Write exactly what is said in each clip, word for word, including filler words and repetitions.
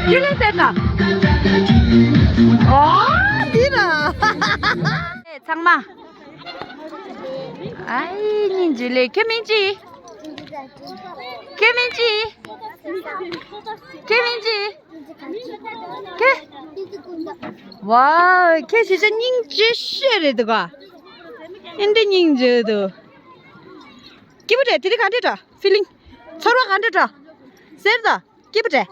ཁྱོད་ལས་ཟེར་ན། ཨོ། འདི་ར། ཚང་མ། ཨའི་སྙིང་རྗེ་ལེ། ཁྱོད་མིང་ཅི། ཁྱོད་མིང་ཅི། ཁྱོད་མིང་ཅི། ཁྱོད། ཝའོ། ཁྱོད་ཞེ་ཅིག་སྙིང་རྗེ་ཤོས་རེད་འདུག་ག། ཨེ་འདྲ་སྙིང་རྗེ་འདུག་སྐྱིད་པོ་རེད། དེ་རིང་ག་འདྲ་འདྲ། ཕི་ལིང་། ཚོར་བ་ག་འདྲ་འདྲ། ཟེར་ད། སྐྱིད་པོ་རེད།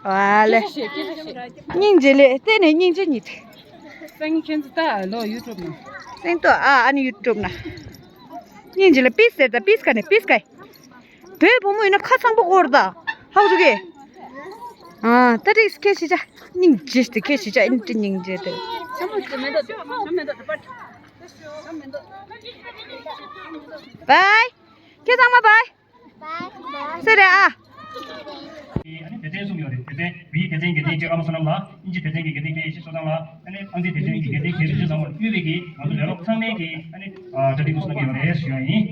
ཨ་ལེ། སྙིང་རྗེ་ལེ། བལྟས་ནས་སྙིང་རྗེ་གཉིད། སེང་ཁྱེད་ཚོ་ད་ལོ་ཡུ་ཊུབ་ན། སེང་ཏོ་ཨ་ཨ་ནི་ཡུ་ཊུབ་ན། སྙིང་རྗེ་ལེ། པིས་ཟེར་ད། པིས་ག་ནས། པིས་ག་ཡི། བོད་བུ་མོ་ཡིན་ན་ཁ་ཚང་པོ་སྐོར་ད། ཧ་གོ་སོང་གི། ཨ་ད་རིགས་ཁྱེད་ཤི་ཆ། སྙིང་རྗེ་དེ་ཁྱེད་ཤི་ཆ། ཨིན་ཏི་སྙིང་རྗེ་དེ། བའི། ཁྱེད་ཚང་མ་བའི། སེ་རེད་ཨ། ཨ་ནི་སྡེ་ཚན་གསུམ་ཡོད་རེད། སྡེ་ཚན། བོད་ཡིག་སྡེ་ཚན་གྱི་སྡེ་ཚན་ཁྱེད་ཀརྨ་བསོད་ནམས་ལགས། དབྱིན་ཇི་སྡེ་ཚན་གྱི་སྡེ་ཚན་ཁྱེད་ཡེ་ཤེས་བསོད་བཟང་ལགས། ཨ་ནི་ཨང་རྩིས་སྡེ་ཚན་གྱི་སྡེ་ཚན་ཁྱེད་རིག་འཛིན་བཟང་མོར་དབུས་པའི་གི་ང་ཚོ་ལས་རོགས་ཚང་མས་ཀྱི་ཨ་ནི་གྲ་སྒྲིག་གནང་སོང་ཡོད་རེད་ཞུ་ཡ་ཡིན།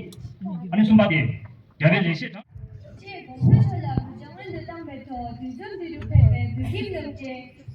ཨ་ནི་གསུམ་པ་དེ། རྒྱལ་བའི་ལེགས་བཤད་དང་། ཅེས་གོང་ས་མཆོག་ལ་གུས་ཕྱག་སྔོན་དུ་བཏང་བའི་ཐོག་དུས་འཛོམས་འདི་རུ་ཕེབས་པའི་བོད་ཁྱིམ་སློབ་གྲྭའི་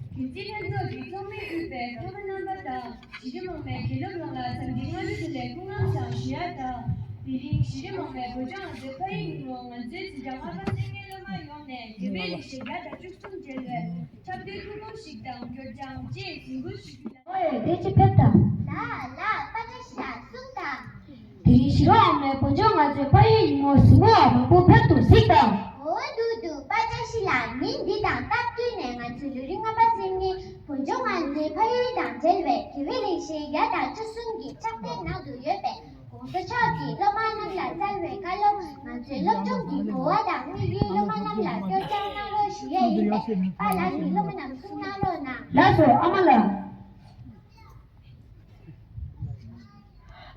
རྒྱུན་འཛིན་ལྷན་ཚོགས་ཀྱི་ཚོགས་མི་དབུས་པའི་ཚོགས་གཙོ་རྣམ་པ་དང་། གཞིས་ཀ་རྩེ་མང་མའི་དགེ་སློབ་རྣམས་ལ་འཚམས་འདྲི་སྔ་དྲོ་བདེ་ལེགས་སྐུ་ཁམས་བཟང་ཞུ་ཡ་དང་། དེ་རིང་གཞིས་ཀ་རྩེ་མང་མའི་བོད་ལྗོངས་མཛོད་ཕ་ཡུལ་ཉིན་མོ་ང་ཚོའི་འཛིན་གྲྭ་ལྔ་པ་སེར་སྐྱའི་སློབ་མ་ཡོངས་ནས་རྒྱལ་བའི་ལེགས་བཤད་བརྒྱ་དང་བཅུ་གསུམ་མཇལ་བའི་ཆབ་མདོའི་ཐུགས་དགོངས་ཤིག་དང་སྐྱོར་སྦྱང་བཅས་གཟིགས་འབུལ་ཞུ་རྒྱུ་ལ། ཨོའེ་བདེ་སྐྱིད་ཕེབས་དང་། ལ་ལ་པ་ཏྲ་ཤ་གསུངས་དང་། དེ་རིང་གཞིས་ཀ་རྩེ་མང་མའི་བོད་ལྗོངས་ང་ཚོའི་ཕ་ཡུལ་ཉིན་མོ་གཟིགས་མོ་བ་མང་པོ་ཕེབས་འདུག་གཟིགས་དང་། འོ་འདུག་འདུག་པ་ཏྲ་ཤི་ལགས། ཉིན་འདི་དང་སྟབས་བསྟུན་ནས་ང་ཚོ་ལོ་རིམ་ལྔ་པ་སེར་སྐྱའི་བོད་ལྗོངས་ང་ཚོའི་ཕ་ཡུལ་དང་འབྲེལ་བའི་དགེ་བའི་ལེགས་བཤད་བརྒྱ་དང་བཅུ་གསུམ་གྱི་ཕྱག་དེབ་ནང་དུ་ཡོད་པའི་གོང་ས་མཆོག་གིས་སློབ་མ་རྣམས་ལ་སྩལ་བའི་བཀའ་སློབ། ང་ཚོའི་སློབ་སྦྱོང་གི་གོ་བ་དང་དམིགས་ཡུལ་སློབ་མ་རྣམས་ལ་སྐྱོར་སྦྱང་གནང་རོགས་ཞུ་ཡས་ཡིན་པས་པཱ་ལགས་ཀྱིས་སློབ་མ་རྣམས་གསུང་གནང་རོགས་གནང་། ལགས་སོ་ཨ་མ་ལགས།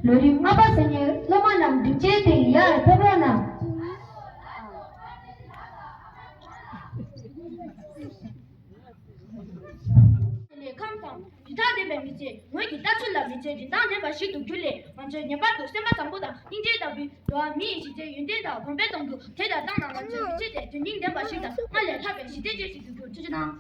ལོ་རིམ་ལྔ་པ་སེར་སྐྱའི་སློབ་མ་རྣམས་སྒྲིག་ཆས་སྟེང་ཡར་ཕེབས་རོགས་གནང་། ལས་ཁམས་དང་རི་དྭགས་ལྡན་པའི་མི་ཚེ། ངོས་ཀྱི་ལྟ་ཚུལ་ལ་མི་ཚེ་རིན་ཐང་ལྡན་པ་ཞིག་ཏུ་འགྱུར་སླད། ང་ཚོས་ངེས་པར་དུ་སེམས་པ་བཟང་པོ་དང་སྙིང་རྗེ་ལྟ་བུའི་འགྲོ་བ་མི་ཡི་གཞི་རྩའི་ཡོན་ཏན་དག་གོང་འཕེལ་གཏོང་རྒྱུ། དེ་ལྟར་བཏང་ན་ང་ཚོའི་མི་ཚེ་དེ་དོན་སྙིང་ལྡན་པ་ཞིག་དང་སྔར་ལས་ལྷག་པའི་ཞི་བདེ་ཅན་ཞིག་ཏུ་འགྱུར། ཐུགས་རྗེ་གནང་།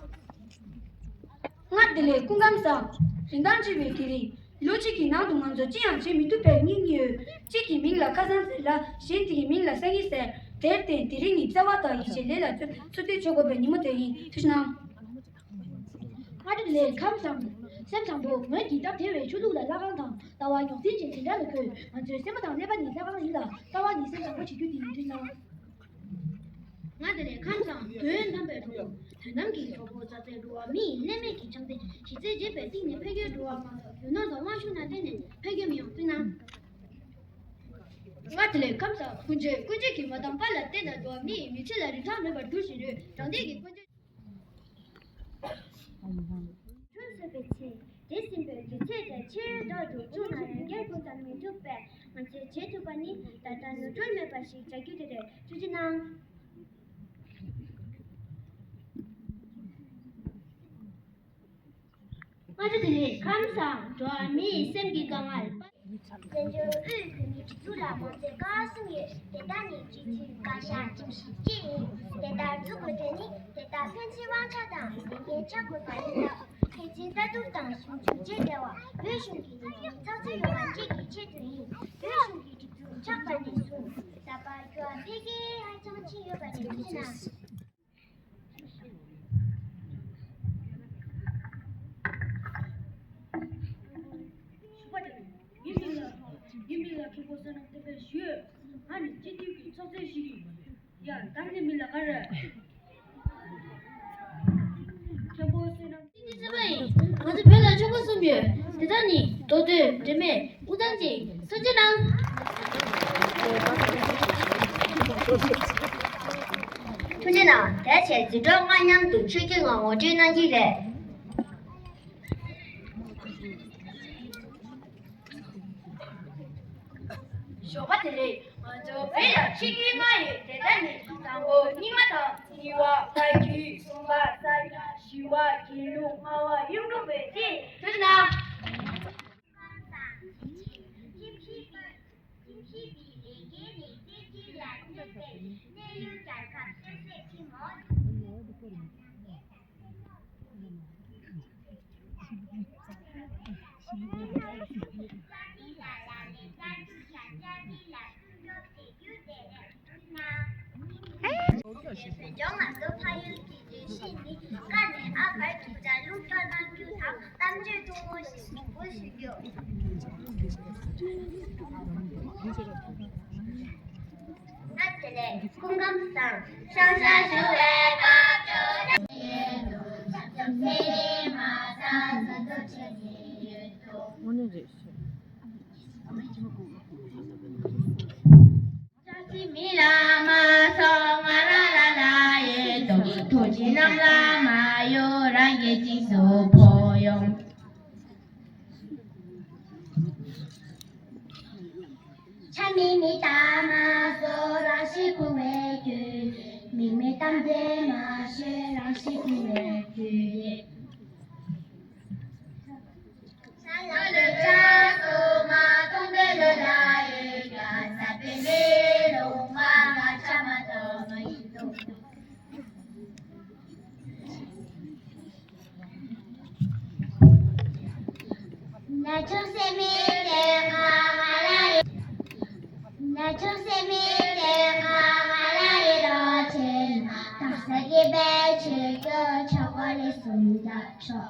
ལྔ་བདེ་ལེགས་སྐུ་ཁམས་བཟང་། རིན་ཐང་ཆེ་བའི་དེ་རིང་། ལོ་གཅིག་གི་ནང་དུ་ང་ཚོ་ཅི་ཡང་བྱེད་མི་ཐུབ་པའི་གཉེན་ཉེ་ཡོད། གཅིག་གི་མིང་ལ་ཁ་སང་ཟེར་ལ། གཞན་དེ་གི་མིང་ལ་སང་ཉིན་ཟེར། དེར་བརྟེན་དེ་རིང་ནི་བརྩེ་བ་དང་ཡིད་ཆེས་ལས་ལ་བརྩོན་ཚུལ་དུ་བྱེད་དགོས་པའི་ཉིན་མོ་དེ་ཡིན། ཐུགས་རྗེ་གནང་། ལྔ་བདེ་ལེགས་ཁམས་བཟང་། སེམས་བཟང་པོ། ངོས་ཀྱི་སྟབས་བདེ་བའི་ཆོས་ལུགས་ལ་ལྷ་ཁང་དང་ལྟ་བ་རྙོག་འཛིང་ཅན་དེ་འདྲ་ལ་འཁོད། ང་ཚོའི་སེམས་པ་དང་ཀླད་པ་ནི་ལྷ་ཁང་ཡིན་ལ། ལྟ་བ་ནི་སེམས་བཟང་པོ་བྱེད་རྒྱུ་དེ་ཡིན། ཐུགས་རྗེ་གནང་། ལྔ་བདེ་ལེགས་ཁམས་བཟང་། དོན་དམ་པའི་གྲོགས་པོ། དོན་དམ་གྱི་གྲོགས་པོ། རྩྭ་རྩེ་འགྲོ་བ་མི་ཡི་ཀླད་མེད་ཀྱི་ཕྱག་འཚལ། གཞི་རྩའི་བྱེད་པའི་སྟེང་ནས་འཕེལ་རྒྱས་འགྲོ་བ་མ་གཏོགས་རྒྱུ་ནོར་དང་དབང་ཤུགས་ལ་བརྟེན་ནས་འཕེལ་རྒྱས་མི་ཡོང་། ཐུགས་རྗེ་གནང་། ལྔ་བདེ་ལེགས་ཁམས་བཟང་། ཀུན་སྤྱོད་ཀུན་སྤྱོད་ཀྱི་མ་དང་པ་ལ་བརྟེན་ན་འགྲོ་བ་མི་ཡི་མི་ཚེ་ལ་རིན་ཐང་མེད་པར་འགྱུར་བཞིན་ཡོད། དྲང་བདེན་གྱི་ཀུན་སྤྱོད། ཆུ་ཟད་པའི་ཚེ། དེ་ཟིན་པའི་ལུས་ཚད་དེ་ཕྱིར་བདག་ཏུ་བཅུག་ན་ཡང་བསྐྱར་འབུད་ཐབས་མི་ཐུབ་པས། ང་ཚོས་བྱེད་ཐུབ་པ་ནི་ད་ལྟ་ནོར་འཁྲུལ་མེད་པ་ཞིག་བྱ་རྒྱུ་དེ་རེད། ཐུགས་རྗེ་གནང་། ལྔ་བདེ་ལེགས་ཁམས་བཟང་། འགྲོ་བ་མི་ཡི་སེམས་ཀྱི་དཀའ་ངལ། བཙན་བྱོལ་དབུས་བོད་མིའི་སྒྲིག་འཛུགས་ལ་མང་གཙོའི་ཀ་བ་གསུམ་ཡོད། དེ་དག་ནི་སྤྱི་འཐུས་བཀའ་ཤག་ཁྲིམས་ཞིབ་བཅས་ཡིན། དེ་ལྟར་འཛུགས་དགོས་དོན་ནི་དེ་དག་ཕན་ཚུན་དབང་ཆ་དང་ལས་འགན་ཆ་བགོས་པ་ཡིན་སྟབས། ཕན་ཚུན་ལྟ་བསྡུར་དང་ཞིབ་འཇུག་བྱས་བསྡད་པ་བོད་གཞུང་གི་ལས་དོན་ཚགས་ཚུད་ཡོང་བ་བཅས་ཀྱི་ཆེད་དུ་ཡིན། བོད་གཞུང་གི་སྒྲིག་འཛུགས་ཆགས་པ་ནས་བཟུང་ད་བར་འགྱུར་བ་འཕེལ་རྒྱས་ཧ་ཅང་ཕྱིན་ཡོད་པ་རེད། ཐུགས་རྗེ་གནང་། ཞུ་བ་དེ། ངའི་མིང་ལ། ངའི་མིང་ལ་མཁན་པོ་བསོད་ནམས་བསྟན་འཕེལ་ཞུ། ང་ནི་སྤྱི་འཐུས་ཀྱི་ཚོགས་གཙོ་ཞིག་ཡིན། ཡ། ད་ངའི་མིང་ལ་ག་རེ། མཁན་པོ་བསོད་ནམས། ང་ཚོ་བོད་ལ་ཆོལ་ཁ་གསུམ་ཡོད། དེ་དག་ནི་མདོ་སྟོད། དྲི་མེད། དབུས་གཙང་བཅས། ཐུགས་རྗེ་གནང་། ཐུགས་རྗེ་གནང་། དེ་བྱས་འཛིན་གྲོགས་ལྔ་མཉམ་དུ་ཆོས་སྐྱིད་ངང་ངོ་སྤྲོད་གནང་གི་རེད། ཞོགས་པ་བདེ་ལེགས། ང་ཚོ་བོད་ལ་ཆོས་བརྒྱུད་ལྔ་ཡོད། དེ་དག་ནི་དང་པོ་རྙིང་མ་དང་། གཉིས་པ་བཀའ་བརྒྱུད། གསུམ་པ་ས་སྐྱ། བཞི་པ་དགེ་ལུགས། ལྔ་པ་གཡུང་དྲུང་བོད་ཅེས། ཐུགས་རྗེ་གནང་། ཁྲིམས་ཞིབ་པའི་ལས་འགན་ནི་རྩེད་འགྲན་ལ་གནོད་པའི་གནས་ལུགས་རྒྱལ་ཁབ་སོ་སོས་ཁྲིམས་འོག་ཏུ་ཡོད། ཡོད་པའི་ལྗོངས་ང་ཚོ་ཕ་ཡུལ་གྱི་ལྗོན་ཤིང་ནི། ཀ་ནས་ཨ་བར་གྱི་བརྡ་ལུང་བཀྲ་གནང་རྒྱུ་དང་གཏམ་བརྗོད་ཐུང་ངུ་ཞིག་མང་པོ་ཞུ་རྒྱུ། ཨ་དེ་ལས་སྐུ་ཁམས་བཟང་། ཤང་ཤང་ཞུ་བའི་སྐབས་ཀྱི་ཆབ་ཆབ་སེ་རེ་མ་ས་ས་ཏོ་ཆེ་ནི་ཡོད་དོ། དངོས་གནས་རེད་ཤག་ཅང་སི་མི་ལ་མ་སོང་ང་ར་ལ་ལ་ཡེ་དོ། ཐུགས་རྗེ་གནང་ལ་མ་ཡོ་རང་གི་ཅིག་སུ་ཕོ་ཡོང་། ཆ་མི་མི་ལྟ་མ་སོ་རང་ཤི་ཁུ་བའི་རྒྱུད། མི་མི་གཏམ་དེ་མ་ཤེས་རང་ཤི་ཁུ་བའི་རྒྱུད། ས་ལ་ལུ་ཅག་སོ་མ་གཏོང་པའི་ལོ་ལ་ཡོད་ཀྱང་ས་པའི་ལས་ལོ་མ་ང་ཆ་མ་གཏོང་མ་ཡིན་ནོ། ན་ཆུང་སེ་མི་ལེ་ང་ང་ལ་ཡི། ན་ཆུང་སེ་མི་ལེ་ང་ང་ལ་ཡི་རོ་ཆེན། ད་ས་གི་བེ་ཆེ་གོ་ཆོ་གོ་ལི་སུམ་ད་ཆོ།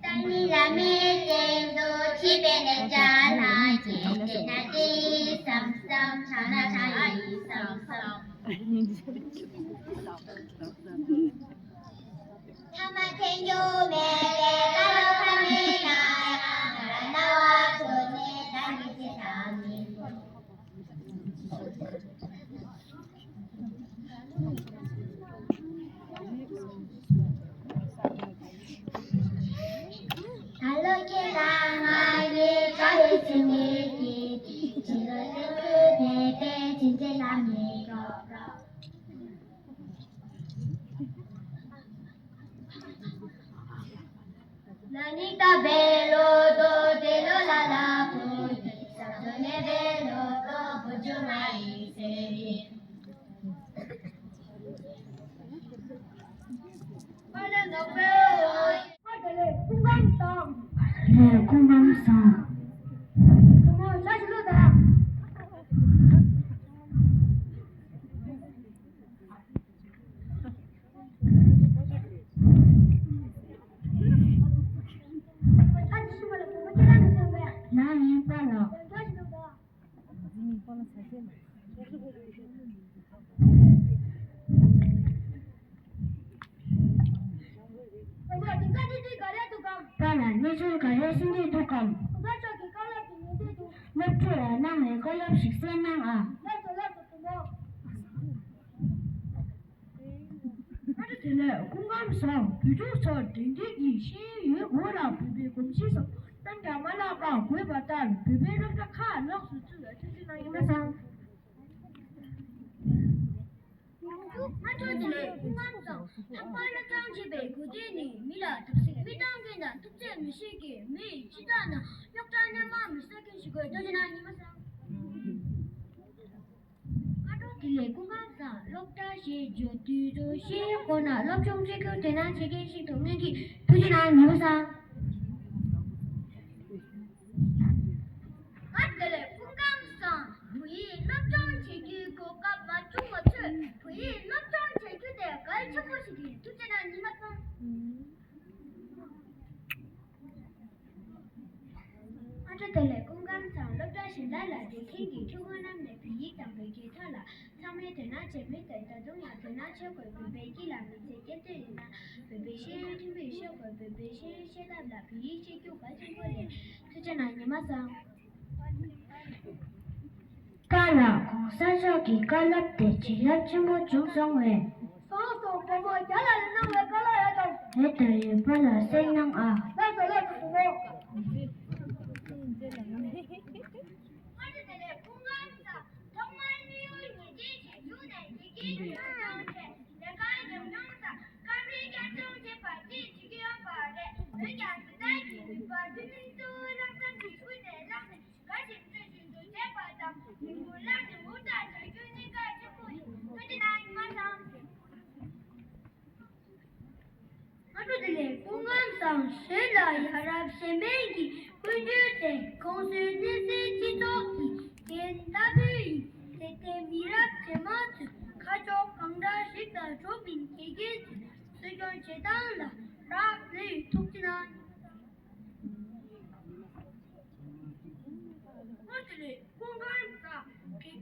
ཏཱ་ལི་བླ་མའི་སྟེང་དུ་ཆིབས་པའི་ལེགས་སྦྱར་ལ་སྐྱེས་ཏེ་ན་དེ་བསམ་བསམ་ཆ་ན་ཆ་ཡི་བསམ་བསམ། ཐ་མ་ཐེན་ཡོ་མེ་ལེ་ཀ་ལོ་ཁ་མེ་ན་ཡ་ང་ར་ན་བ་ཚོ་ནེ་ད་ནི་ཚེ་ད་མི། ད་ལོ་ཁྱེད་རང་ང་ཡི་ཀ་ལེ་ཚེ་ངེད་ཀྱི་ཅི་ལོ་ལེ་ཀུ་ནེ་པེ་ཚིན་ཚེ་ལ་མེ་ཀོ་རོ། ན་ནི་ད་བེ་ལོ་དོ་དེ་ལོ་ལ་ལ་པོ་ཡི་ས་དོ་ནེ་བེ་ལོ་དོ་བུ་ཇོ་ང་ཡི་སེ་རི། ཨ་དེ་ལས་སྐུ་ཁམས་བཟང་། ལས་སྐུ་ཁམས་བཟང་། དུ་མོ་ཤ་ཞུ་ལོ་ད། ན་ཡིན་པ་ལ། པ་ལ་གནས་ཚུལ་ག་རེ་གསུང་གི་འདུག་གམ། སློབ་ཕྲུག་ལ་གནང་བའི་བཀའ་སློབ་ཞིག་གསན་གནང་ཨ། ཨ་ཁུ་དེ་ལས་སྐུ་ཁམས་བཟང་། བོད་ཕྲུག་ཚོར་དེང་དུས་ཀྱི་ཤེས་ཡོན་ཡོད་དགོས་ལ། བོད་པའི་གོམས་གཤིས་སོགས་གཏན་འཇགས་མ་ལགས་པ་དགོས་པ་ལྟར་བོད་པའི་སློབ་གྲྭ་ཁག་ལོགས་སུ་བཙུགས་ལ་ཐུགས་རྗེ་གནང་ཡིན་པ་སང་། ང་ཚོ་དེ་ལས་སྐུ་ཁམས་བཟང་། ལྷག་པར་སློབ་སྦྱོང་བྱེད་པའི་དགོས་དོན་ནི་མི་ལ་བརྡབ་གསིག་མི་གཏོང་མཁན་དང་ཐུབ་ཚོད་མི་བྱེད་མཁན། མི་ཡི་སྤྱི་ཚོགས་ནང་སློབ་གྲྭ་སྣེ་མང་མི་བཟོ་མཁན་ཞིག་དགོས། ཐུགས་རྗེ་གནང་ཉི་མ་བཟང་། སྔ་དྲོ་དེ་ལས་སྐུ་ཁམས་བཟང་། སློབ་གྲྭ་ཞེས་བརྗོད་དུས་ཚོ་ཤེས་ཡོན་སྐོར་ན་སློབ་སྦྱོང་བྱེད་རྒྱུ་དེ་ན་བྱེད་མཁན་ཞིག་ཏུ་ངེས་ཀྱི་ཐུགས་རྗེ་གནང་ཉི་མ་བཟང་། ཨ་དེ་ལས་སྐུ་ཁམས་བཟང་། བོད་ཡིག་སློབ་སྦྱོང་བྱེད་རྒྱུའི་གོ་སྐབས་མ་བྱུང་བ་ཚོས་བོད་ཡིག་སློབ་སྦྱོང་བྱེད་རྒྱུ་དེ་གལ་ཆེན་པོ་ཞིག་ཡིན། ཐུགས་རྗེ་གནང་ཉི་མ་བཟང་། ཨ་ཁུ་དེ་ལས་སྐུ་ཁམས་བཟང་། སློབ་གྲྭ་གཞན་དག་ལ་བསྡད་མཁན་གྱི་ཕྲུ་གུ་རྣམས་ནས་བོད་ཡིག་དང་བོད་སྐད་ཐོག་ལ་ཚང་མས་དོ་སྣང་བྱེད་མུས་དང་ད་དུང་ཡང་དོ་སྣང་བྱེད་དགོས། བོད་པའི་སྐད་ལ་མི་ཚེ་སྐྱེལ་འདོད་ཡོད་ན་བོད་པའི་ཤེས་ཡོན་ཐོན་མིས་ཤེས་དགོས། བོད་པའི་ཤེས་ཡོན་ཤེས་ཐབས་ལ་བོད་ཡིག་ཤེས་རྒྱུ་གལ་ཆེན་པོ་རེད། ཐུགས་རྗེ་གནང་ཉི་མ་བཟང་། པཱ་ལགས་གོང་ས་མཆོག་གི་བཀའ་སློབ་དེ་བྱིན་རླབས་ཆེན་པོ་བྱུང་སོང་བས། སོང་སོང་བུ་མོ་རྒྱ་ལགས་ལ་གནང་བའི་བཀའ་སློབ་ཡོད་དམ། རེད་དོ། ཡོད་པ་ལ་གསན་གནང་ཨ། ལགས་སོ་ལགས་སོ་བུ་མོ། ཨ་ནི་དེ་ནས་སྐུ་ཁམས་བཟང་། ཐོག་མར་གནས་ཡུལ་ཉིན་བྱེད་ཞིག་བྱུང་ནས་ཉིན་བྱེད་ཀྱི་ཡོ་བསྲང་བྱས་ལས་ཀ་ཉམས་མྱོང་དང་སྐབས་རེ་བསྐྱར་སྦྱོང་བྱེད་པར་ཅིག་བྱེད་ཀྱི་ཡོད་པ་རེད། འོན་ཀྱང་དེ་ལྟར་གྱི་ནུས་པ་དུས་མིན་དུ་ལྷག་བསམ་གྱིས་ཀུན་ནས་བསླངས་ནས་གལ་ཞིག་ཆོས་བཞིན་དུ་བྱེད་པ་དང་མི་འགུལ་ལམ་ནས་མུ་མཐའ་བྱ་རྒྱུ་གཉིས་ཀ་གཅིག་པུ་ཡིན། ཐུགས་རྗེ་གནང་ཉི་མ་བཟང་། ཨ་ཁུ་དེ་ནས་སྐུ་ཁམས་བཟང་། གཞན་ལ་ཡ་རབས་གཞན་ཕན་གྱི་ཀུན་སྤྱོད་དེ་ཁོང་ཚོའི་གནས་སའི་སྤྱི་ཚོགས་ཀྱི་འགན་ལྟ་བུ་ཡིན། དེ་ལྟའི་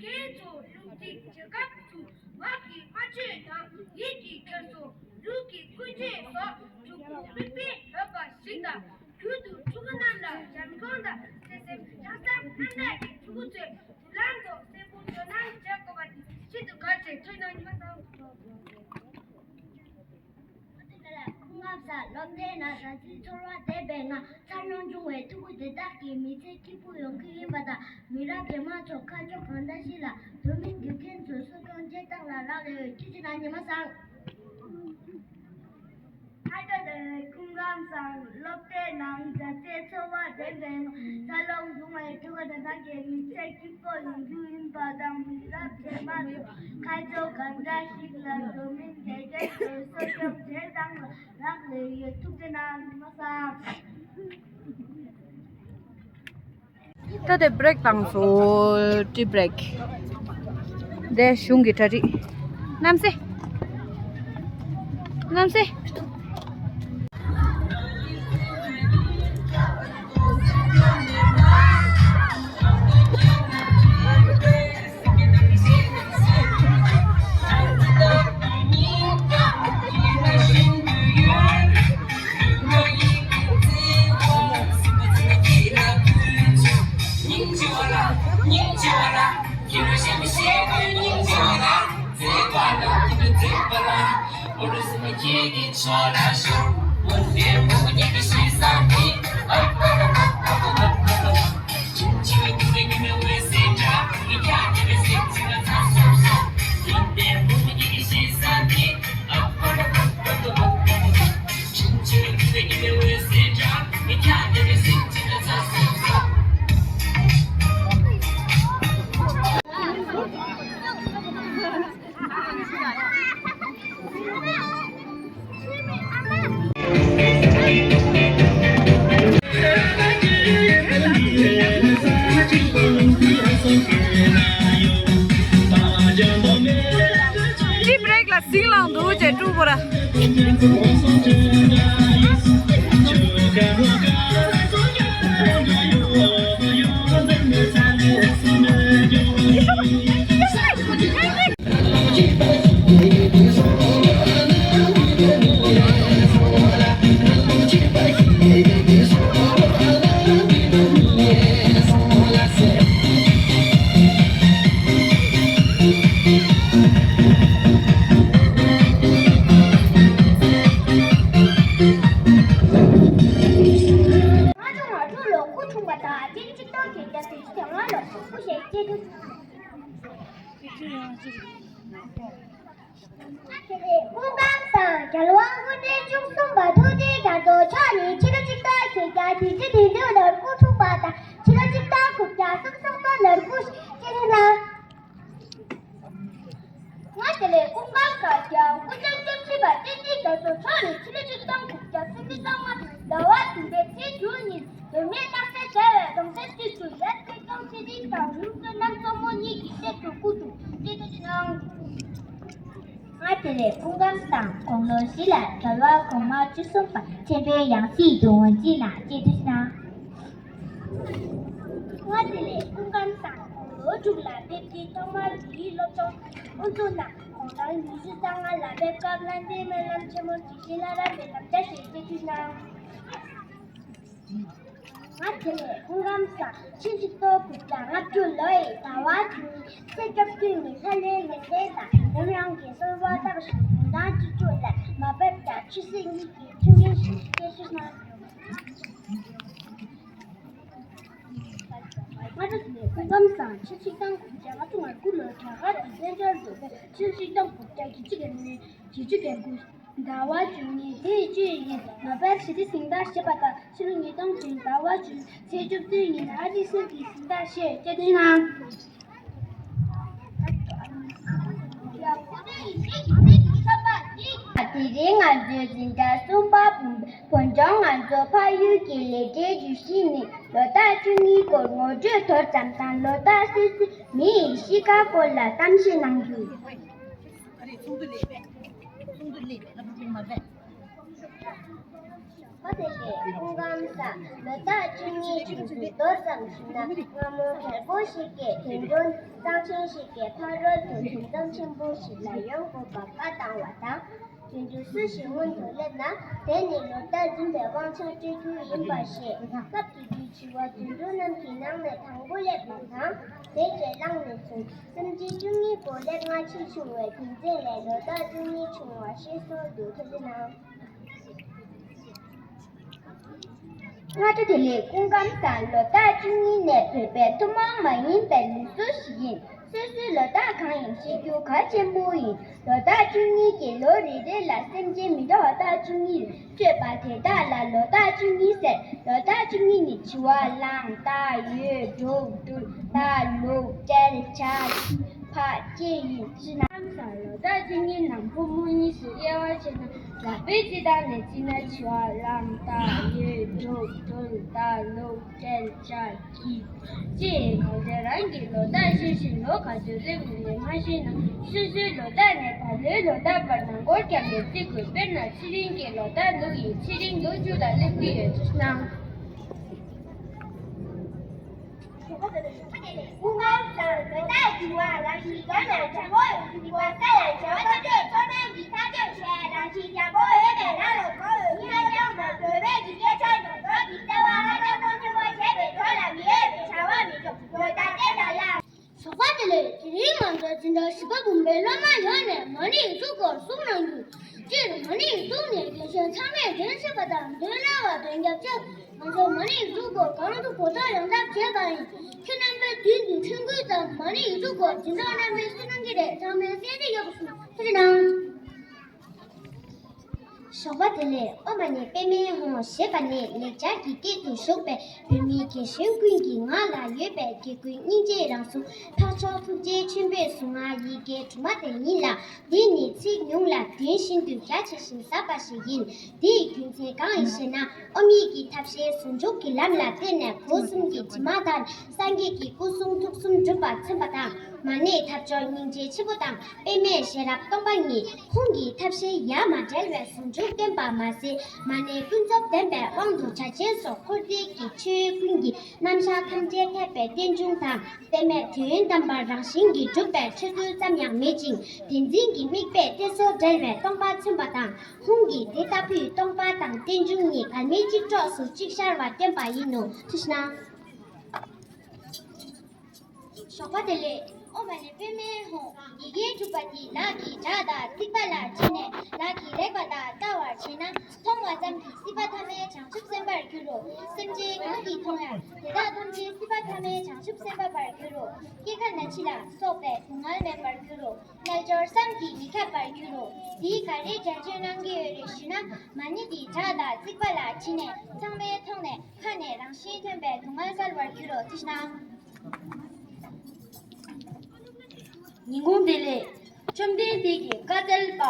ཁྱེད་ཚོ་སློབ་ཁྲིད་བྱེད་སྐབས་སུ་ངག་གི་སྨྲ་བརྗོད་དང་ཡིད་ཀྱི་འཁྱེར་སོ། ལུས་ཀྱི་ཀུན་སྤྱོད་སོགས་གྲོགས་པོ་མིག་དཔེ་འོས་པ་ཞིག་དང་། རྒྱུན་དུ་ཕྲུ་གུ་རྣམས་ལ་བྱམས་སྐྱོང་དང་བརྩེ་སེམས། ལྷག་བསམ་རྣམ་དག་གིས་ཕྲུ་གུ་ཚོའི་མདུན་ལམ་དུ་གསལ་པོ་བརྗོད་གནང་བྱེད་དགོས་པ་དེ་ཤིན་ཏུ་གལ་ཆེ། ཐུགས་སྣང་ཉི་མ་བཟང་། ཁོང་རྣམས་སློབ་གྲྭའི་ནང་ཟས་རྩིས་ཚོར་བ་ལྡན་པའི་ངང་འཚར་ལོངས་བྱུང་བའི་ཕྲུ་གུ་དེ་དག་གི་མི་ཚེ་སྐྱིད་པོ་ཡོང་རྒྱུ་ཡིན་པ་དང་། མི་རབས་རྗེས་མ་ཚོ་ཁ་ཕྱོགས་གང་འདྲ་ཞིག་ལ་འགྲོ་མིན་དགེ་རྒན་ཚོས་གསོ་སྐྱོང་བྱེད་སྟངས་ལ་རག་ལས་ཡོད། ཁྱེད་ཀྱི་ནང་ཉི་མ་བཟང་། ཨ་ཅག་དེ་ཁོང་རྣམས་སློབ་གྲྭའི་ནང་ཟས་རྩིས་ཚོར་བ་ལྡན་པའི་ངང་འཚར་ལོངས་བྱུང་བའི་ཕྲུ་གུ་དེ་དག་གི་མི་ཚེ་སྐྱིད་པོ་ཡོང་རྒྱུ་ཡིན་པ་དང་། མི་རབས་རྗེས་མ་ཚོ་ཁ་ཕྱོགས་གང་འདྲ་ཞིག་ལ་འགྲོ་མིན་དགེ་རྒན་ཚོས་གསོ་སྐྱོང་བྱེད་སྟངས་ལ་རག་ལས་ཡོད། ཐུགས་རྗེ་གནང་། ཉི་མ་བཟང་། ད་དེ་བྷི་རེག་བཏང་སོང་། ཊི་བྷི་རེག་དེ་གཞུང་གི་གྲ་སྒྲིག་གནམ་སེ། གནམ་སེ། ཊི་བྷི་རེག་ལ་ཟིང་ལངས་འདུག་ཅེས་སྤྲུལ་པོ་ར། ང་ཚོ་ང་ཚོ་ལོ་སྐུ་འཁྲུངས་པ་དང་། སྤྱི་ཚོགས་ཀྱི་རྒྱབ་སྐྱོར་དང་ང་ལོ་སྐུ་ཞེས་སྐྱེས་སྡུག་སྐུ་ཁམས་བཟང་། རྒྱལ་དབང་སྐུ་ཕྲེང་བཅུ་གསུམ་པ་ཐུབ་བསྟན་རྒྱ་མཚོ་མཆོག་ནི་ཕྱི་ལོ་གཅིག་སྟོང་དགུ་བརྒྱ་བདུན་ཅུ་དོན་དྲུག་ལོར་སྐུ་འཁྲུངས་པ་དང་། ཕྱི་ལོ་གཅིག་སྟོང་དགུ་བརྒྱ་སུམ་ཅུ་སོ་གསུམ་ལོར་སྐུ་གཤེགས་ལ། ང་དེ་ལས་སྐུ་ཁམས་བཟང་། རྒྱལ་དབང་སྐུ་ཕྲེང་བཅུ་བཞི་པ་བསྟན་འཛིན་རྒྱ་མཚོ་མཆོག་ནི་ཕྱི་ལོ་ཆིག་སྟོང་དགུ་བརྒྱ་སུམ་ཅུ་སོ་ལྔ་ཟླ་བ་བདུན་པའི་ཚེས་དྲུག་ཉིན་མདོ་སྨད་སྟག་རྩེ་རྒྱལ་བའི་གདུང་སྲས་དབུས་སུ་ཡབ་ཆིག་སྟོང་ཚེ་རིང་དང་ཡུམ་བསོད་ནམས་མཚོ་མོ་གཉིས་ཀྱི་སྲས་སུ་སྐུ་འཁྲུངས། རྗེ་བཙུན་ནང་། ང་དེ་ལས་སྐུ་ཁམས་བཟང་། དགུང་ལོ་བཞི་ལ་གྲྭ་པ་གོང་མ་བཅུ་གསུམ་པ་ཆེན་པོའི་ཡང་སྲིད་དུ་ངོས་འཛིན་གནང་། རྗེ་བཙུན་ནང་། ང་དེ་ལས་སྐུ་ཁམས་བཟང་། དགུང་ལོ་དྲུག་ལ་ཕེབས་ཀྱིན་ཐོག་མར་བོད་ཡིག་སློབ་སྦྱོང་དབུ་འཛུགས་གནང་། དགུང་གྲངས་ཉི་ཤུ་རྩ་ལྔ་ལ་ཕེབས་སྐབས་ལྷ་ལྡན་སྨོན་ལམ་ཆེན་མོར་དགེ་བཤེས་བླ་རབས་པའི་དམ་བཅའ་བཞེས། རྗེ་བཙུན་གནང་། ང་དེ་ལས་སྐུ་ཁམས་བཟང་། ཕྱི་གཅིག་སྟོང་དགུ་བརྒྱ་ལྔ་བཅུ་ལོའི་ཟླ་བ་བཅུ་གཉིས་ཚེས་བཅུ་བདུན་ཉིན་ལྷ་ལྡན་ལེགས་ལྡན་དང་ལམ་རང་གི་གསོལ་བ་བཏབ་ཞིང་དགུང་གྲངས་བཅུ་དྲུག་ལ་མ་ཕེབས་ཀྱང་ཆོས་སྲིད་གཉིས་ཀྱི་མཐུན་རྐྱེན་ཞིག་སྐྱེལ་ཞུ་གནང་། ང་ཚོ་དེ་ནས་སྐུ་ཁམས་བཟང་། ཕྱི་གཅིག་སྟོང་དགུ་བརྒྱ་ལྔ་བཅུ་ང་དགུ་ལོར་རྒྱ་གར་གྱི་བཙན་བྱོལ་དུ་ཕེབས། ཕྱི་གཅིག་སྟོང་དགུ་བརྒྱ་བརྒྱད་ཅུ་གྱ་གཉིས་བརྒྱད་ཅུ་གྱ་དགུ་ཟླ་བ་བཅུ་གཉིས་ཚེས་བཅུ་ཉིན་ནོ་བེལ་ཞི་བདེའི་གཟེངས་རྟགས་བཞེས་པ་དང་། ཕྱི་ལོ་ཉིས་སྟོང་བདུན་ཟླ་བ་བཅུ་ཚེས་བཅུ་བདུན་ཉིན་ཨ་རིའི་གསེར་གྱི་གཟེངས་རྟགས་བཞེས། རྗེ་བཙུན་གནང་། དེ་རིང་ང་ཚོའི་འཛིན་གྲྭ་གསུམ་པ་བོད་ལྗོངས་ང་ཚོ་ཕ་ཡུལ་གྱི་ལས་གྲྭའི་བརྗོད་གཞི་ནི་ལོ་རྟགས་བཅུ་གཉིས་སྐོར་ངོ་སྤྲོད་མདོར་ཙམ་དང་། ལོ་རྟགས་སོ་སོའི་མིའི་གཤིས་ཀ་སྐོར་ལ་གཏམ་བཤད་གནང་རྒྱུ། ཨོ་དེ་ལས་སྐུ་ཁམས་བཟང་། ལོ་རྟགས་བཅུ་གཉིས་ཀྱི་མདོ་ཙམ་ཞུས་ན། སྔ་མོ་རྒྱལ་པོ་ཞིག་གིས་དོན་གྲུབ་གཙང་ཆེན་ཞིག་གི་ཕ་རོལ་ཏུ་དོན་གྲུབ་ཆེན་པོ་ཞིག་ལ་ཡོང་དགོས་པ་བཀའ་བཏང་བ་དང་། དོན་གྲུབ་སུ་ཞིག་སྔོན་དུ་སླེབས་ན་དེ་ནི་ལོ་རྟགས་འཛིན་པའི་དབང་ཆ་སྤྲོད་རྒྱུ་ཡིན་པ་ཞེས་སྐབས་དེ་དུས་བྱེ་བ་དོན་གྲུབ་རྣམས་ཀྱི་ནང་ནས་དང་པོ་སླེབས་པ་དང་། དེ་རྗེས་བླངས་ནས་བཟུང་སེམས་ཅན་བཅུ་གཉིས་པོ་སླེབས་སྔ་ཕྱི་བྱུང་བའི་རྒྱུ་མཚན་ལས་ལོ་རྟགས་བཅུ་གཉིས་བྱུང་བ་ཞེས་གསུངས་འདུག་ཐུགས་རྗེ་གནང་། སྔ་དྲོ་བདེ་ལེགས། སྐུ་ཁམས་བཟང་། ལོ་རྟགས་བཅུ་གཉིས་ནི་བོད་པའི་ཐུན་མོང་མ་ཡིན་པའི་ལུགས་སྲོལ་ཞིག་ཡིན། སོ་སོའི་ལོ་རྟགས་གང་ཡིན་ཤེས་རྒྱུ་གལ་ཆེན་པོ་ཡིན། ལོ་རྟགས་བཅུ་གཉིས་ཀྱི་ལོ་རེ་རེ་ལ་སེམས་ཅན་མི་འདྲ་བ་རྟགས་བཅུ་གཉིས་སྤྲོད་པ་དེ་དག་ལ་ལོ་རྟགས་བཅུ་གཉིས་ཟེར། ལོ་རྟགས་བཅུ་གཉིས་ནི་བྱི་བ་གླང་སྟག་ཡོས་འབྲུག་སྦྲུལ་རྟ་ལུག་སྤྲེལ་བྱ་ཁྱི་ཕག་བཅས་ཡིན། ཕྱི་ནང་གསང་སྔགས་ལོ་རྟགས་བཅུ་གཉིས་ནང་ཕོ་མོ་གཉིས་སུ་དབྱེ་བ་ཕྱེ་ན། ལག་པའི་སྤྱི་བཏང་ནས་བརྩིས་ན་བྱི་བ་གླང་སྟག་ཡོས་འབྲུག་སྦྲུལ་རྟ་ལུག་སྤྲེལ་བྱ་ཁྱི་ཅེས་གང་དེ་རང་གི་ལོ་རྟགས་ཤེས་བཞིན་ལོ་ག་ཚོད་སླེབས་ཡོད་མེད་མ་ཤེས་ན། སོ་སོའི་ལོ་རྟགས་ནས་ད་ལོའི་ལོ་རྟགས་བར་ནང་སྐོར་རྒྱབ་ནས་བརྩི་དགོས། དཔེར་ན་ཚེ་རིང་གི་ལོ་རྟགས་ལུག་ཡིན། ཚེ་རིང་ལོ་བཅུ་ལ་སླེབས་ཀྱི་ཡོད་ཅེས་གནང་། སྐུ་ཁམས་བཟང་། ལོ་རྟགས་བྱི་བ་རང་བཞིན་འདོད་ན་འཇམ་པོ་ཡོད། བྱི་བ་ས་ཡ་བྱི་བ་ཐམས་ཅད་མཚོ་སྨན་གྱི་ཐག་གཅོད་བྱས། རང་བཞིན་འཇམ་པོ་ཡོད་པས་རང་ལ་མཁོ་ཡོད། ཉི་ཧ་ཅང་མ་འདོད་པའི་གི་སྐད་ཆ་ཉོ་ཚོང་གི་བརྩེ་བ་ཧ་ཅང་མཐོང་ཆེན་པོ་བྱས་པའི་ཇོ་ལ་མི་འོས་པའི་བྱ་བ་མི་འཇོག་ལོ་རྟགས་བསྟན་དང་ལ། ཞོགས་པ་བདེ་ལེགས། དེ་རིང་ང་ཚོ་འཛིན་གྲྭ་བཞི་པ་བུམ་པའི་སློབ་མ་ཡོངས་ནས་མ་ཎི་ཡིག་གཟུགས་སྐོར་གསུང་གནང་རྒྱུ། སྤྱིར་མ་ཎི་ཡིག་གཟུགས་ནི་དགེ་བཤེས་ཚང་མས་འགན་འཁྲི་བ་དང་འདོན་གནང་བ་དོན་རྒྱབ་ཆེད། ང་ཚོ་མ་ཎི་ཡིག་གཟུགས་སྐོར་གང་ཐུབ་གོ་ཐོག་ཡོང་ཐབས་བྱས་པ་ཡིན། ཁྱེད་རྣམ་པས་མདུན་དུ་འཕྲིན་བསྐུལ་དང་མ་ཎི་ཡིག་གཟུགས་སྐོར་འཛིན་གྲོགས་རྣམ་པས་གསུང་གནང་གི་རེད། ཚང་མས་གསན་གཟིགས་ཡག་པོ་གནང་། ཐུགས་རྗེ་གནང་། ཞོགས་པ་བདེ་ལེགས། ཨོཾ་མ་ཎི་པདྨེ་ཧཱུྃ་ཞེས་པ་ནི་ལེགས་སྦྱར་གྱི་སྐད་དུ་བཞུགས་པའི་བོད་མིའི་རྒན་གཞོན་ཀུན་གྱི་ངག་ལ་ཡོད་པའི་རྒྱལ་ཀུན་སྙིང་རྗེའི་རང་གཟུགས་འཕགས་མཆོག་ཐུགས་རྗེ་ཆེན་པོའི་གཟུངས་སྔགས་ཡི་གེ་དྲུག་མ་དེ་ཡིན་ལ། འདི་ནི་ཚིག་ཉུང་ལ་དོན་ཤིན་ཏུ་རྒྱ་ཆེ་ཞིང་ཟབ་པ་ཞིག་ཡིན། འདིའི་རྒྱུ་མཚན་གང་ཡིན་ཞེ་ན། ཨོཾ་ཡིག་གི་ཐབས་ཤེས་ཟུང་འཇུག་གི་ལམ་ལ་བརྟེན་ནས་སྒོ་གསུམ་གྱི་དྲི་མ་དག་ནས་སངས་རྒྱས་ཀྱི་སྐུ་གསུང་ཐུགས་གསུམ་འགྲུབ་པར་མཚོན་པ་དང་། མ་ཎི་ཐབས་མཆོག་སྙིང་རྗེ་ཆེན་པོ་དང་། པདྨའི་ཤེས་རབ་སྟོང་པ་ཉིད། ཧཱུྃ་གི་ཐབས་ཤེས་ཡ་མ་བྲལ་བའི་ཟུང་འཇུག་བསྟན་པ་མ་ཟད། མ་ཎི་ཀུན་རྫོབ་བདེན་པའི་དབང་དུ་བྱ་ཆེན་སོགས་འཁོར་འདས་ཀྱི་ཆོས་ཀུན་གྱི་རྣམ་གཞག་ཐམས་ཅད་འཐད་པའི་རྟེན་འབྱུང་དང་། པདྨའི་དོན་དམ་པར་རང་བཞིན་གྱིས་གྲུབ་པའི་ཆོས་ཚུལ་ཙམ་ཡང་མེད་ཅིང་། བདེན་འཛིན་གྱི་དམིགས་པས་གཏད་སོ་བྲལ་བའི་སྟོང་པ་མཚོན་པ་དང་། ཧཱུྃ་གིས་དེ་ལྟ་བུའི་སྟོང་པ་དང་རྟེན་འབྱུང་གཉིས་འགལ་མེད་གཅིག་གྲོགས་སུ་གཅིག་ཤར་བ་བསྟན་པ་ཡིན་ནོ། ཐུགས་རྗེ་གནང་། ཞོགས་པ་བདེ་ལེགས། ཨོཾ་མ་ཎི་པདྨེ་ཧཱུྃ། ཡི་གེ་དྲུག་པ་འདི་ལག་གི་བྲག་དང་རྩིག་པ་ལ་བྱིན་ནས་ལག་གིས་རེག་པ་དང་བལྟ་བར་བྱས་ན། མཐོང་བ་ཙམ་གྱིས་སྲིད་པ་ཐ་མའི་བྱང་ཆུབ་སེམས་དཔར་འགྱུར་རོ། སེམས་ཅན་གང་གིས་མཐོང་ཡང་དེ་དག་ཐམས་ཅད་སྲིད་པ་ཐ་མའི་བྱང་ཆུབ་སེམས་དཔའ་བར་འགྱུར་རོ། སྐྱེ་རྒ་ན་འཆི་ལ་སོགས་པའི་སྡུག་བསྔལ་མེད་པར་འགྱུར་རོ། རྣལ་འབྱོར་བསམ་གྱིས་མི་ཁྱབ་པར་འགྱུར་རོ། དེའི་ག་རེ་འགྲེལ་བརྗོད་གནང་གི་ཡོད་རེད་ཞུས་ན། མ་ཎི་འདི་བྲག་དང་རྩིག་པ་ལ་བྱིན་ནས་ཚང་མས་མཐོང་ནས་ཁ་ནས་རང་བཞིན་ཐོན་པའི་སྡུག་བསྔལ་སེལ་བར་འགྱུར་རོ། ཐུགས་རྗེ་གནང་། ཉིན་གུང་བདེ་ལེགས། བཅོམ་ལྡན་འདས་ཀྱིས་བཀའ་སྩལ་པ།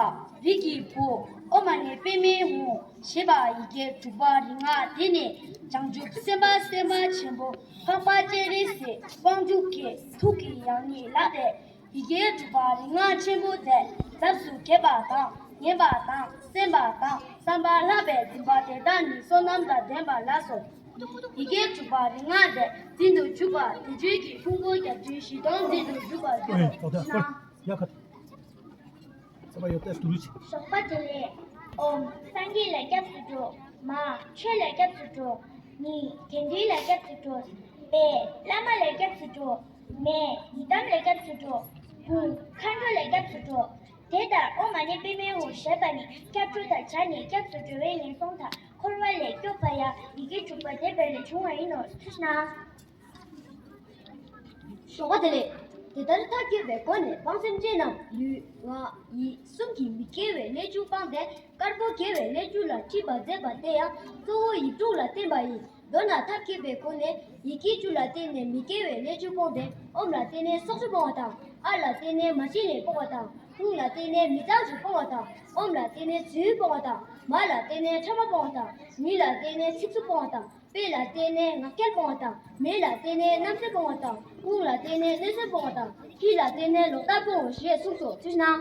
རིགས་ཀྱི་བུ། ཨོཾ་མ་ཎི་པདྨེ་ཧཱུྃ་ཞེས་པ་ཡི་གེ་དྲུག་པ་རིག་སྔགས་དེ་ནི་བྱང་ཆུབ་སེམས་དཔའ་སེམས་དཔའ་ཆེན་པོ་འཕགས་པ་སྤྱན་རས་གཟིགས་དབང་ཕྱུག་གི་ཐུགས་ཀྱི་ཡང་སྙིང་ལགས་ཏེ། ཡི་གེ་དྲུག་པ་རིག་སྔགས་ཆེན་པོ་དེ་ལགས་སུ་གྱེར་པ་དང་ཉན་པ་དང་གསན་པ་དང་བསམ་པ་ལྷག་པའི་འཛིན་པ་དེ་དག་ནི་བསོད་ནམས་དང་ལྡན་པ་ལགས་སོ། ཡི་གེ་དྲུག་པ་རིག་སྔགས་དེ་འཛིན་དུ་འཇུག་པ་དེ་ཆོས་ཀྱི་ཕུང་པོ་བརྒྱད་ཁྲི་བཞི་སྟོང་འཛིན་དུ་འཇུག་པར་འགྱུར་རོ། ཞོགས་པ་བདེ་ལེགས། ཨོཾ་སངས་རྒྱས་ལ་སྐྱབས་སུ་འགྲོ། མ། ཆོས་ལ་སྐྱབས་སུ་འགྲོ། ཉི། དགེ་འདུན་ལ་སྐྱབས་སུ་འགྲོ། པ། བླ་མ་ལ་སྐྱབས་སུ་འགྲོ། མ། ཡི་དམ་ལ་སྐྱབས་སུ་འགྲོ། བུ། མཁའ་འགྲོ་ལ་སྐྱབས་སུ་འགྲོ། དེ་ལྟར་ཨོཾ་མ་ཎི་པདྨེ་ཧཱུྃ་ཞེས་པ་ནི་སྐྱབས་འགྲོ་དང་སྦྱར་ནས་སྐྱབས་སུ་འགྲོ་བའི་ངན་སོང་དང་འཁོར་བ་ལས་སྐྱོབ་པ་ཡང་ཡི་གེ་དྲུག་པ་དེ་བས་ལས་བྱུང་བ་ཡིན་ནོ། ཐུགས་རྗེ་གནང་། ཞོགས་པ་བདེ་ལེགས། དེ་ལྟར་ཐབས་མཁས་པའི་སྒོ་ནས་འབངས་སེམས་ཅན་རྣམས་ལུས་ངག་ཡིད་གསུམ་གྱི་མི་དགེ་བའི་ལས་བཅུ་སྤངས་ཏེ། དཀར་པོ་དགེ་བའི་ལས་བཅུ་ལ་ཁྲིད་པར་མཛད་པ་དེ་ཡང་གཙོ་བོ་ཡིག་དྲུག་ལ་བརྟེན་པ་ཡིན། མདོར་ན་ཐབས་མཁས་པའི་སྒོ་ནས་ཡི་གེ་བཅུ་ལ་བརྟེན་ནས་མི་དགེ་བའི་ལས་བཅུ་སྤོང་སྟེ། ཨོཾ་ལ་བརྟེན་ནས་སྲོག་གཅོད་སྤོང་བ་དང་། ཨ་ལ་བརྟེན་ནས་མ་བྱིན་ལེན་སྤོང་བ་དང་། ཧཱུྃ་ལ་བརྟེན་ནས་མི་གཙང་ཞིང་སྤོང་བ་དང་། ཨོཾ་ལ་བརྟེན་ནས་རྫུན་སྤོང་བ་དང་། མ་ལ་བརྟེན་ནས་ཕྲ་མ་སྤོང་བ་དང་། ཉི་ལ་བརྟེན་ནས་ཚིག་རྩུབ་སྤོང་བ་དང་། པ་ལ་བརྟེན་ནས་ངག་འཁྱལ་སྤོང་བ་དང་། མ་ལ་བརྟེན་ནས་རྣམ་དཔྱོད་སྤོང་བ་དང་། ཧཱུྃ་ལ་བརྟེན་ནས་གནོད་འཚེ་སྤོང་བ་དང་། ཧི་ལ་བརྟེན་ནས་ལོག་ལྟ་སྤོང་ངོ་ཞེས་གསུངས་སོ། ཐུགས་རྗེ་གནང་།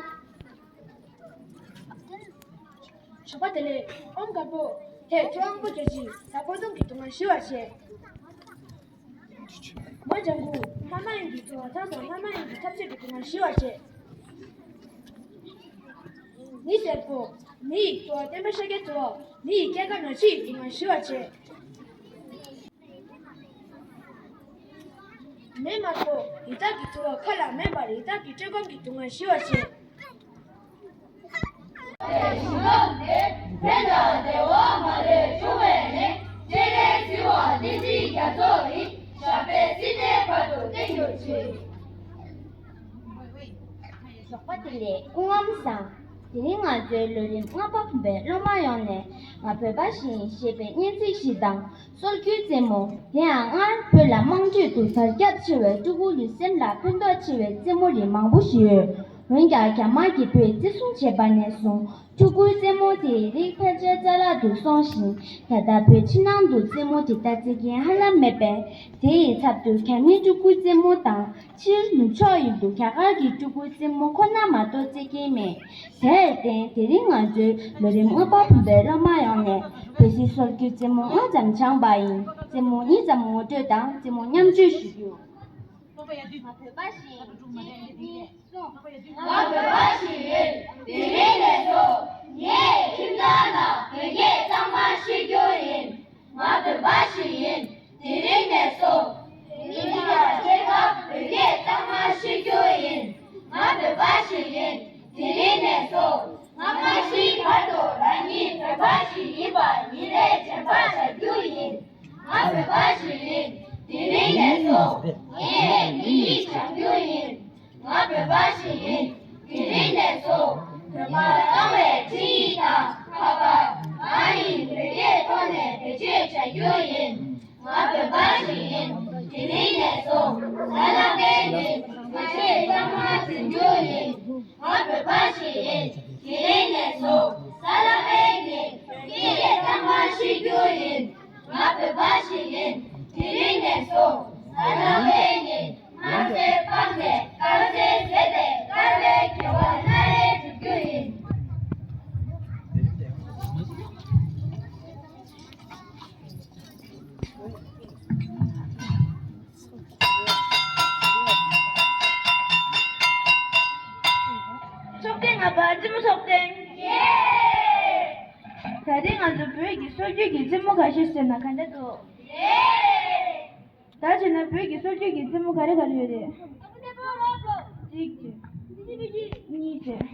ཞོགས་པ་བདེ་ལེགས། ཨོཾ་དཀར་པོ། ཁྱོད་ཁྱོད་དབང་པོ་རྒྱ་ཆེ་ད་པོ་དུང་གི་དུང་ང་ཞི་བར་བྱེད། མོ་ལྗང་གུ་ལྷ་མ་ཡིན་གྱི་དུ་བ་ཐ་སོང་ལྷ་མ་ཡིན་གྱི་ཐབས་ཤེས་ཀྱི་དུང་ང་ཞི་བར་བྱེད། མི་སེར་པོ་མི་ཡི་དུ་བ་བསྟན་པ་ཤཱཀྱ་དུ་བ་མི་ཡི་སྐྱེ་རྒ་ན་འཆི་ཡི་དུང་ང་ཞི་བར་བྱེད། མེ་མ་ཐོ་ཡི་དྭགས་ཀྱི་དུ་བ་ཁ་ལ་མེ་འབར་ཡི་དྭགས་ཀྱི་སྤྲེལ་རྐང་གི་དུང་ང་ཞི་བར་བྱེད། ཞི་ལོག་དེ་ཕན་དང་བདེ་བ་མ་ལུས་འབྱུང་བའི་གནས། སྤྱན་རས་གཟིགས་དབང་བསྟན་འཛིན་རྒྱ་མཚོ་ཡི། ཞབས་པད་སྲིད་མཐའི་བར་དུ་བརྟན་གྱུར་ཅིག། ཞོགས་པ་བདེ་ལེགས། སྐུ་ཁམས་བཟང་། དེ་རིང་ང་ཚོའི་ལོ་རིམ་ལྔ་པ་བུམ་པའི་སློབ་མ་ཡོངས་ནས་ང་བོད་པ་ཞིག་ཡིན་ཞེས་པའི་སྙན་ཚིག་ཞིག་དང་སྲོལ་རྒྱུན་རྩེད་མོ། དེ་ཡང་སྔར་བོད་ལ་དམངས་ཁྲོད་དུ་དར་ཁྱབ་ཆེ་བའི་ཕྲུ་གུ་ལུས་སེམས་ལ་ཕན་ཐོགས་ཆེ་བའི་རྩེད་མོ་རིགས་མང་པོ་ཞིག་ཡོད། འོན་ཀྱང་རྒྱ་དམར་གྱིས་བོད་བཙན་བཟུང་བྱས་པ་ནས་བཟུང་ཕྲུ་གུའི་རྩེད་མོ་དེའི་རིགས་ཕལ་ཆེར་རྩ་བརླག་ཏུ་སོང་ཞིང་། ད་ལྟ་བོད་ཕྱི་ནང་དུ་རྩེད་མོ་དེ་ལྟར་རྩེད་མཁན་ཧ་ལམ་མེད་པས། དེ་ཡི་ཚབ་ཏུ་རྒྱ་མིའི་ཕྲུ་གུའི་རྩེད་མོ་དང་། སྤྱིར་ནུབ་ཕྱོགས་ཡུལ་དུ་རྒྱ་གར་གྱི་ཕྲུ་གུའི་རྩེད་མོ་ཁོ་ན་མ་གཏོགས་རྩེད་མཁན་མེད། དེར་བརྟེན་དེ་རིང་ང་ཚོའི་ལོ་རིམ་ལྔ་པ་བུམ་པའི་སློབ་མ་ཡོངས་ནས་བོད་ཀྱི་སྲོལ་རྒྱུན་རྩེད་མོ་ལྔ་ཙམ་སྦྱངས་པ་ཡིན། རྩེད་མོ་གཉིས་ཙམ་ངོ་སྤྲོད་དང་རྩེད་མོ་མཉམ་སྤྱོད་ཞུ་རྒྱུ། ང་བོད་པ་ཞིག་ཡིན། གཅིག་གཉིས་གསུམ། ང་བོད་པ་ཞིག་ཡིན། དེ་རིང་ནས་བཟུང་ངས་ཁྱིམ་ཚང་ནང་བོད་སྐད་གཙང་མ་བཤད་རྒྱུ་ཡིན། ང་བོད་པ་ཞིག་ཡིན། དེ་རིང་ནས་བཟུང་། དེ་རིང་ནས་ཕྱེད་ཀ་བོད་སྐད་གཙང་མ་བཤད་རྒྱུ་ཡིན། ང་བོད་པ་ཞིག་ཡིན། དེ་རིང་ནས་བཟུང་། ང་མ་ཤི་བར་དུ་རང་ཉིད་བོད་པ་ཞིག་ཡིན་པ་ཉིན་རེ་དྲན་པ་བྱ་རྒྱུ་ཡིན། ང་བོད་པ་ཞིག་ཡིན། དེ་རིང་ནས་བཟུང་། ངས་མི་ཡིག་སྦྱང་རྒྱུ་ཡིན། ང་བོད་པ་ཞིག་ཡིན། དེ་རིང་ནས་བཟུང་། བོད་པ་གཙང་བའི་འཕྲིན་ཡིག་དང་ཁ་པར། ང་ཡིས་བོད་སྐད་ཐོག་ནས་བེད་སྤྱོད་བྱ་རྒྱུ་ཡིན། ང་བོད་པ་ཞིག་ཡིན། དེ་རིང་ནས་བཟུང་། ས་ལ་པའི་ཉིན་ང་ཆེས་གཙང་མ་འཛིན་རྒྱུ་ཡིན། ང་བོད་པ་ཞིག་ཡིན། དེ་རིང་ནས་བཟུང་། ས་ལ་པའི་ཉིན་སྐད་ཡིག་གཙང་མ་ཤེས་རྒྱུ་ཡིན། ང་བོད་པ་ཞིག་ཡིན། དེ་རིང་ནས་བཟུང་། ས་ལ་པའི་ཉིན་དམར་ཟས་སྤངས་ནས་དཀར་ཟས་ཟས་ཏེ་དཀར་བའི་དགེ་བ་སྣ་རེ་སྒྲུབ་རྒྱུ་ཡིན། ཚོགས་ཐེངས་ལྔ་པ་རྩེད་མོ་ཚོགས་ཐེངས། ད་རེས་ང་ཚོ་བོད་ཀྱི་སྲོལ་རྒྱུན་གྱི་རྩེད་མོ་ཁ་ཤས་ཟེར་ན་ག་འདྲ་འདུག་ད་བྱས་ན་བོད་ཀྱི་སྲོལ་རྒྱུན་གྱི་རྩེད་མོ་ག་རེ་ག་རེ་ཡོད་རེད། གཅིག་བྱས། གཉིས་བྱས།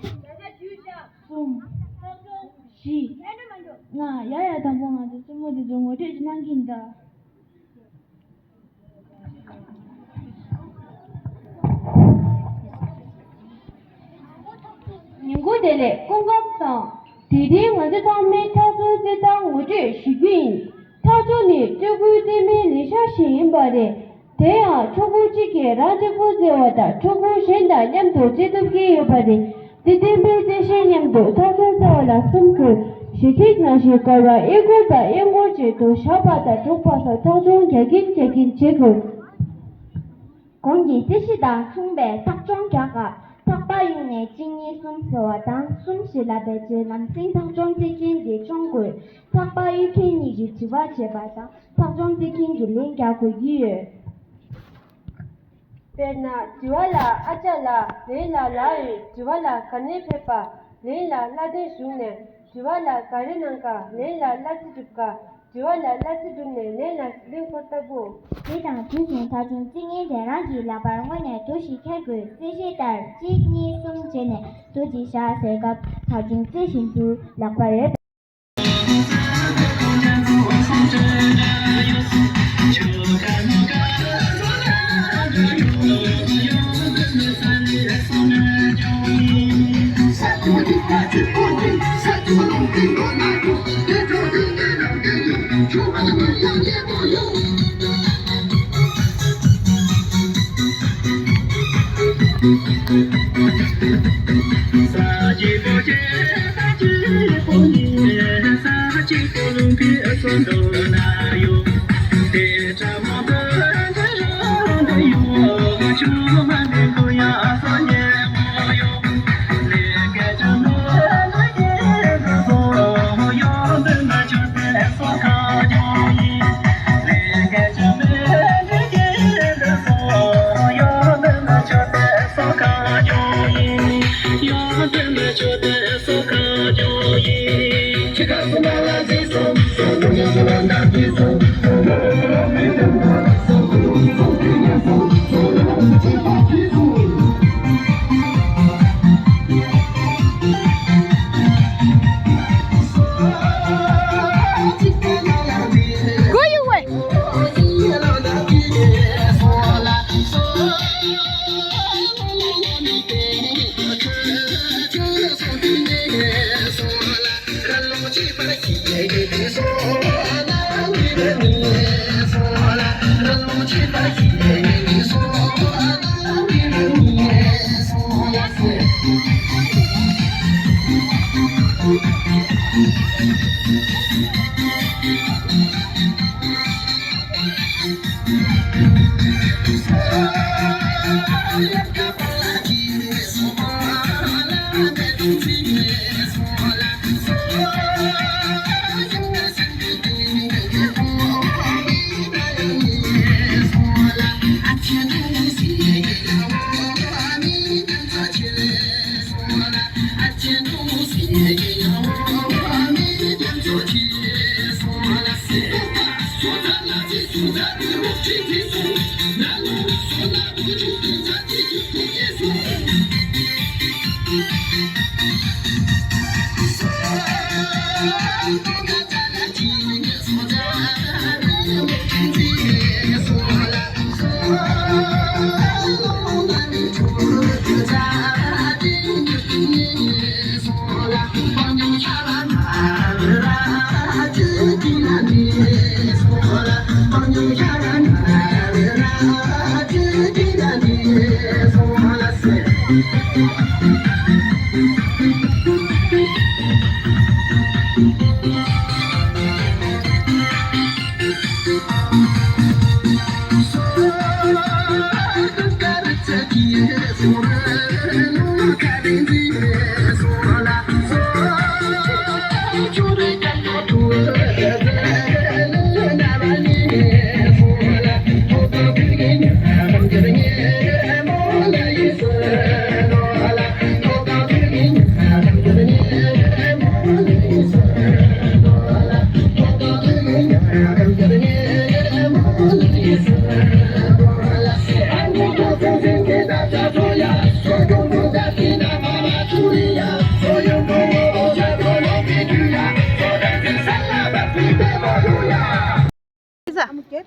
གསུམ། བཞི། ལྔ། ཡ་ཡ། དང་པོ་ང་ཚོ་རྩེད་མོ་འདི་ཚོ་ངོ་སྤྲོད་ཅིག་གནང་གི་ཡིན་ད། ཉིན་གུང་བདེ་ལེགས། སྐུ་ཁམས་བཟང་། དེ་རིང་ང་ཚོ་ཚང་མས་ཐག་ཚོང་རྩེད་ཐང་ངོ་སྤྲོད་ཞུ་རྒྱུ་ཡིན། ཐག་ཚོང་ནི་སྤྲུལ་སྐུའི་རྩེད་མོའི་ལས་ཤག་ཞིག་ཡིན་པ་རེད། དེ་ཡང་ཕྲུ་གུ་གཅིག་གིས་རང་གཅིག་པུ་རྩེ་བ་དང་ཕྲུ་གུ་གཞན་དང་མཉམ་དུ་རྩེ་ཐུབ་ཀྱི་ཡོད་པ་རེད། རྩེད་འགྲན་པའི་རྩེད་ཤན་མཉམ་དུ་ཐག་ཚོང་རྩེ་བ་ལ་གསུམ་དགོས། གཞས་ཚིག་ནང་བཞིན་སྐོར་བ་གཡས་སྐོར་དང་གཡོན་སྐོར་བྱེད་དུ་བཞག་པ་དང་འགྲོ་བ་སོགས་ཐག་ཚོང་རྒྱག་གིན་རྒྱག་གིན་བྱེད་དགོས། གོང་གི་རྩེད་གཞི་དང་མཚུངས་པའི་ཐག་ཚོང་རྒྱག་སྐབས་ཐག་པ་གཡུགས་ནས་གཅིག་གཉིས་གསུམ་ཟེར་བ་དང་གསུམ་ཞེས་ལབ་པའི་རྗེས་ལམ་སེང་ཐག་ཚོང་རྩེད་མཁན་དེ་མཆོང་དགོས། ཐག་པ་གཡུག་མཁན་གཉིས་ཀྱིས་དྲི་བ་བྱེད་པ་དང་ཐག་ཚོང་རྩེད་མཁན་གྱིས་ལན་རྒྱག་དགོས་ཀྱི་ཡོད། དཔེར་ན། དྲི་བ་ལ་ཨ་ཅག་ལགས། ལན་ལ་ལགས་ཡོད། དྲི་བ་ལ་ག་ནས་ཕེབས་པ། ལན་ལ་ལྷ་ལྡན་བཞུགས་ནས། དྲི་བ་ལ་ག་རེ་གནང་ག། ལན་ལ་གླ་རྩི་སྒྲུབ་ག། དྲི་བ་ལ་གླ་རྩི་བསྒྲུབས་ནས་ལན་ལ་ཟི་ལིང་ཁོ་ལྟ་བུ། དེ་དང་དུས་མཚུངས་ཐག་ཚོང་རྩེད་མཁན་དེ་རང་གི་ལག་པར་སྔོན་ནས་རྡོ་ཞིག་འཁྱེར་དགོས། རྩེད་གཞི་ལྟར་གཅིག་གཉིས་གསུམ་བྱས་ནས་རྡོ་གཅིག་བཞག་ཟེར་སྐབས་ཐག་ཚོང་རྩེད་བཞིན་དུ་ལག་པར་ཡོད།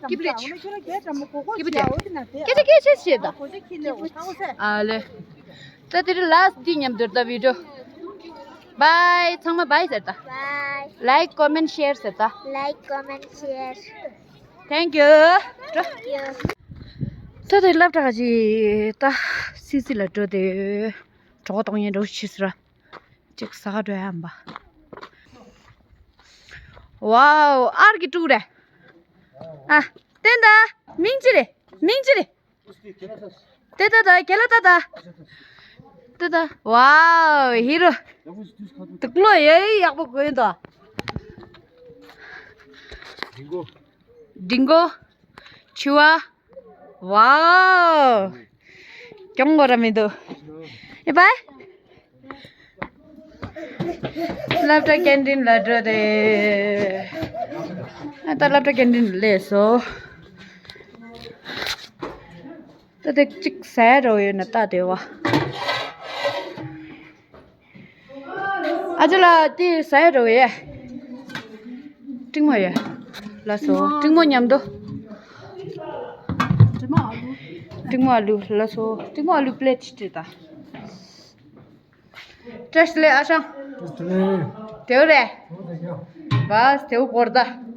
སྐྱིད་པ་ལེགས། སྐད་ཆ་སྐད་ཆ་བཤད་དང་། ཨ་ལེ། ད་དེ་རིང་ལ་སི་ཊི་འདི་མཉམ་དུ་ད་བི་ཌིའོ། བཱའི། ཚང་མ་བཱའི་ཟེར་ད། བཱའི། ལའིཀ་ཀོ་མེན་ཤེར་ཟེར་ད། ལའིཀ་ཀོ་མེན་ཤེར། Thank you. འགྲོ། ད་དེ་སློབ་གྲྭ་ག་ཅིག་ད་སི་སི་ལ་འགྲོ་དེ། གྲོགས་གཏོང་ཡིན་འགྲོ་ཕྱིས་ར། ཅིག་ཟ་ག་འགྲོ་ཡ་ཡིན་པ། ཝའོ། ཨར་གི་ཀྲུག་རེད། ཨ། བསྟན་ད། མིང་ཅི་རེད། མིང་ཅི་རེད། ཏེ་ཏ་ཏ། གེ་ལ་ཏ་ཏ། ཏ་ཏ། ཝའོ། ཧི་རོ། དུག་ལོ་ཡེ་ཡག་པོ་གོན་ད། འགྲིག་གོ། འགྲིག་གོ། ཆུ་བ། ཝའོ། གྱོང་གོ་ར་མི་འདུག་ཨེ་བཱ། སློབ་གྲྭ་ཀན་ཊིན་ལ་འགྲོ་དེ། ཨ་ད་སློབ་གྲྭ་ཀན་ཊིན་ལ་སླེབས་སོང་། ད་དེ་གཅིག་ཟ་ཡ་འགྲོ་ཡོད་ན་ད་དེ་བ། ཨ་ཅོ་ལགས་དེ་ཟ་ཡ་འགྲོ་ཡ། ཀྲིང་མོ་ཡ། ལགས་སོ། ཀྲིང་མོ་མཉམ་དུ། ཀྲིང་མོ་ཨ་ལུ། ལགས་སོ། ཀྲིང་མོ་ཨ་ལུ་པི་ལེཊ་སྤྲད་ད། བཀྲ་ཤིས་བདེ་ལེགས་ཨ་ཞང་། བཀྲ་ཤིས་བདེ་ལེགས། དེའུ་རེད། བཀྲ་ཤིས་བདེ་ལེགས། བཱས་དེའུ་བོར་ད།